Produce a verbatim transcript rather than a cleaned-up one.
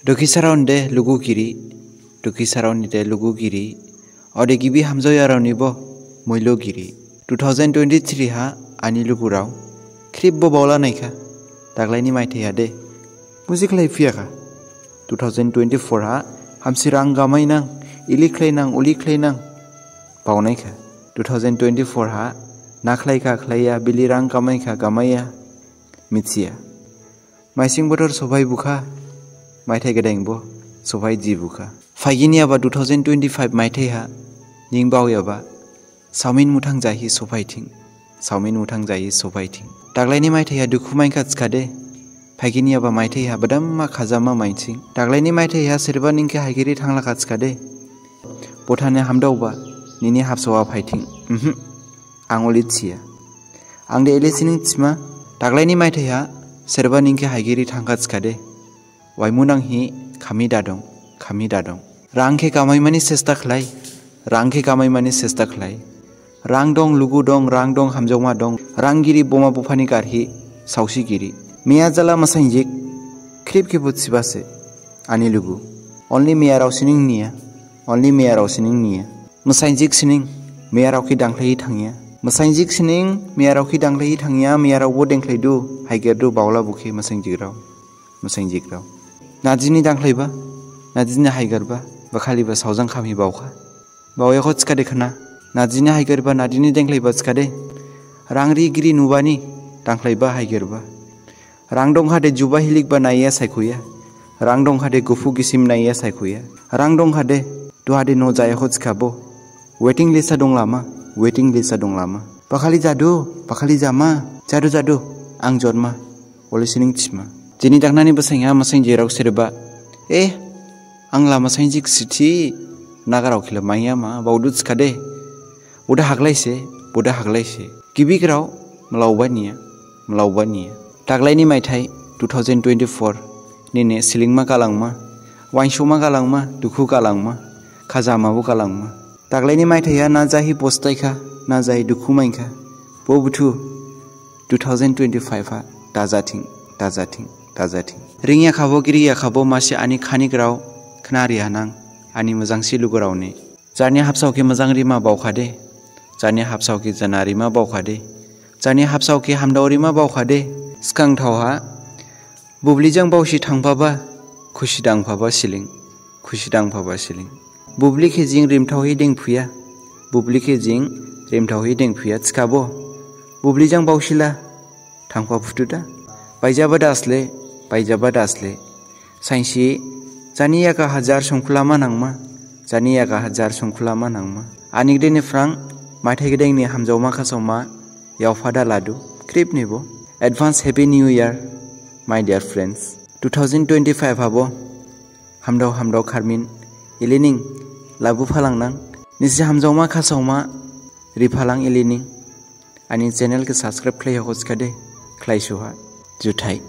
Dukhisarao ni de lugu giri, dukhisarao ni de lugu giri, ode gibi hamjaoyarao nibo moilo giri. Two thousand twenty-three ha ani lugurao khrip bo baola naikha, daglai ni maithai ha de musi khlai phiyakha. Two thousand twenty-four ha hamsi rang gamai nang, ili khlai nang, uli khlai nang, baonaikha. Two thousand twenty-four ha na khlaikha khlaiya, bili rang gamaikha gamaiya, mithiya. Maising bothor sophai bukha, maithai gadain bo sophai ji bukha. Phaiginyaba two thousand twenty-five maithai ha ning baoyaba saomin muthang jahi sophai thing, saomin muthang jahi sophai thing. Daglai ni maithai ha dukhu maikha thikhade, phaiginyaba maithai ha badamma khajama maithing. Daglai ni maithai ha sereba ning khe haigiri thanglakha thikhade, bothane hamdaoba nini habsao ha phaithing. Mhm. Ang uli thiya. Ang de ili sining thima, daglai ni maithai ha sereba ning khe haigiri thangkha thikhade, waimu nanghi khami dadong, khami dadong. Rang khe kamaimani sesta khlai, rang khe kamaimani sesta khlai. Rang dong, lugu dong, rang dong, hamjaoma dong, rang giri buma buphani garhi saosi giri. Miya jala masainjik, khrip khebo thibase, ani lugu. Only miyarao sining niya, only miyarao sining niya. Masainjik sining miyarao khe dangkhlaihi thangya. Masainjik sining miyarao khe dangkhlaihi thangya, miyarao bo dengkhlaidu, haigerdu baola bukhe masainjikrao, masainjikrao. Nadini dangkhlaiba, nadini haigerba, bakhaliba saojang khamhi baokha. Baoyakho thikhade khna, nadini haigerba, nadini dengkhlaiba thikhade. Rang ri giri nubani dangkhlaiba haigerba. Rang dongkhade juba hilikba naiya saikhoya. Rang dongkhade guphu gisim naiya saikhoya. Rang dongkhade duhade no jayakho thikhabo. Waiting list ha dong lama, waiting list ha dong lama. Bakhali jadu, bakhali jama, jadu jadu, ang jonma, ole sining thima. Jini daknani basain ha masainjikrao sereba. Eh, ang la masainjik sithi, nagarao khila maiya ma, baodu thikhade. Boda haglaise, boda haglaise. Gibikrao, mlaoba niya, mlaoba niya. Daglai ni maithai, two thousand twenty-four, nini slingma galangma, wansoma galangma, dukhu galangma, khajama bo galangma. Daglai ni maithai ha na jahi postaikha, na jahi dukhu maikha. Bo buthu, two thousand twenty-five ha, dajathing, dajathing, dajathing. Ringyakhabo, giriyakhabo, masi ani khanikrao, khnari hanang, ani mojangsi lugurao ni. Jarni habsao khe mojang rima baokhade, jarni habsao khe jana rima baokhade, jarni habsao khe hamdao rima baokhade, sgang thaoha, bubli jang baosi thangphaba, khusi dangphaba siling, khusi dangphaba siling. Bubli khe jing rimthaohi dengphuya, bubli khe jing rimthaohi dengphuya thikhabo, bubli jang baosila, thangpha phutuda. Baijaba dasle, baijaba dasle. Sainsi, jani yaka hajar songkhulama nangma, jani yaka hajar songkhulama nangma. Ani gede ni phrang, maithai gede ni hamjaoma khasaoma, yaophada ladu, khrip nibo. Advance Happy New Year, my dear friends. Two thousand twenty-five habo, hamdao hamdao kharmin, ilining, labu phalangnang, nisi hamjaoma khasaoma, riphalang ilining. Ani channel khe subscribe khlaiya hoskade, khlaisuha. Juthai.